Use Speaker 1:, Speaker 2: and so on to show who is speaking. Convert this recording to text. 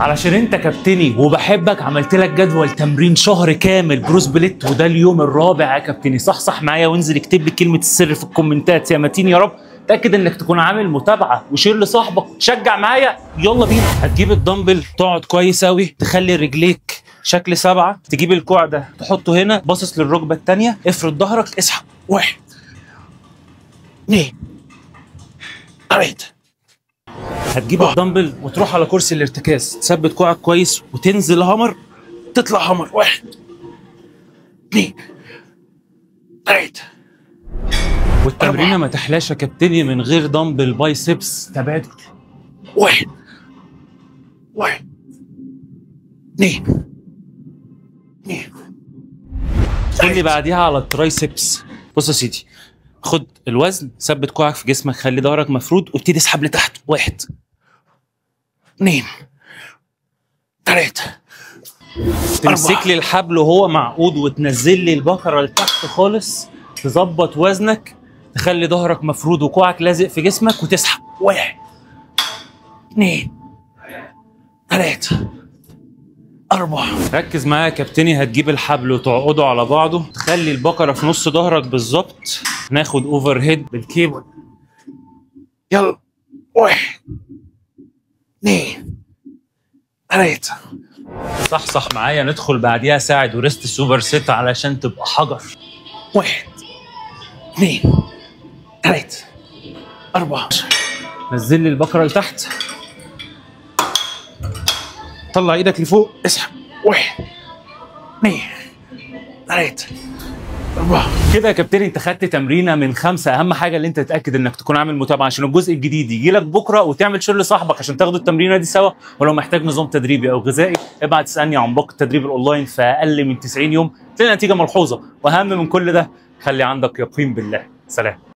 Speaker 1: علشان انت كابتني وبحبك عملت لك جدول تمرين شهر كامل bro split، وده اليوم الرابع يا كابتني. صح معايا وانزل اكتب لي كلمة السر في الكومنتات يا متين يا رب. تاكد انك تكون عامل متابعه و share لصاحبك وتشجع معايا. يلا بينا. هتجيب الدمبل، تقعد كويس قوي، تخلي رجليك شكل 7، تجيب الكوع ده تحطه هنا باصص للركبه الثانية، افرد ظهرك، اسحب.
Speaker 2: 1 2 3.
Speaker 1: هتجيب الدمبل وتروح على كرسي الارتكاز، تثبت كوعك كويس وتنزل hammer،
Speaker 2: تطلع hammer. 1 2 3.
Speaker 1: والتمرينه ما تحلاش يا كابتني من غير dumbbell biceps تبادل.
Speaker 2: 1 1 2 2.
Speaker 1: خلي بعديها على ال triceps. بص يا سيدي، خد الوزن، ثبت كوعك في جسمك، خلي ظهرك مفرود وابتدي اسحب لتحت. 1
Speaker 2: 2 3.
Speaker 1: تمسك لي الحبل وهو معقود وتنزل لي البكرة لتحت خالص، تظبط وزنك، تخلي ظهرك مفرود وكوعك لازق في جسمك وتسحب.
Speaker 2: 1 2 3 4.
Speaker 1: ركز معايا يا كابتني. هتجيب الحبل وتعقده على بعضه، تخلي البكرة في نص ظهرك بالظبط. ناخد overhead بال cable.
Speaker 2: يلا. 1 2 3.
Speaker 1: صح معايا. ندخل بعديها ساعد و wrist super set علشان تبقى حجر.
Speaker 2: 1 2 3 4.
Speaker 1: نزل لي البكرة لتحت، طلع ايدك لفوق، اسحب.
Speaker 2: 1 2 3 4.
Speaker 1: كده يا كابتن انت خدت تمرينه من 5. اهم حاجة اللي انت تتاكد انك تكون عامل متابعه عشان الجزء الجديد يجي لك بكره، وتعمل share لصاحبك عشان تاخدوا التمرينه دي سوا. ولو محتاج نظام تدريبي او غذائي ابعت تسالني عن باقه التدريب الاونلاين في اقل من 90 يوم تلاقي نتيجة ملحوظة. واهم من كل ده خلي عندك يقين بالله. سلام.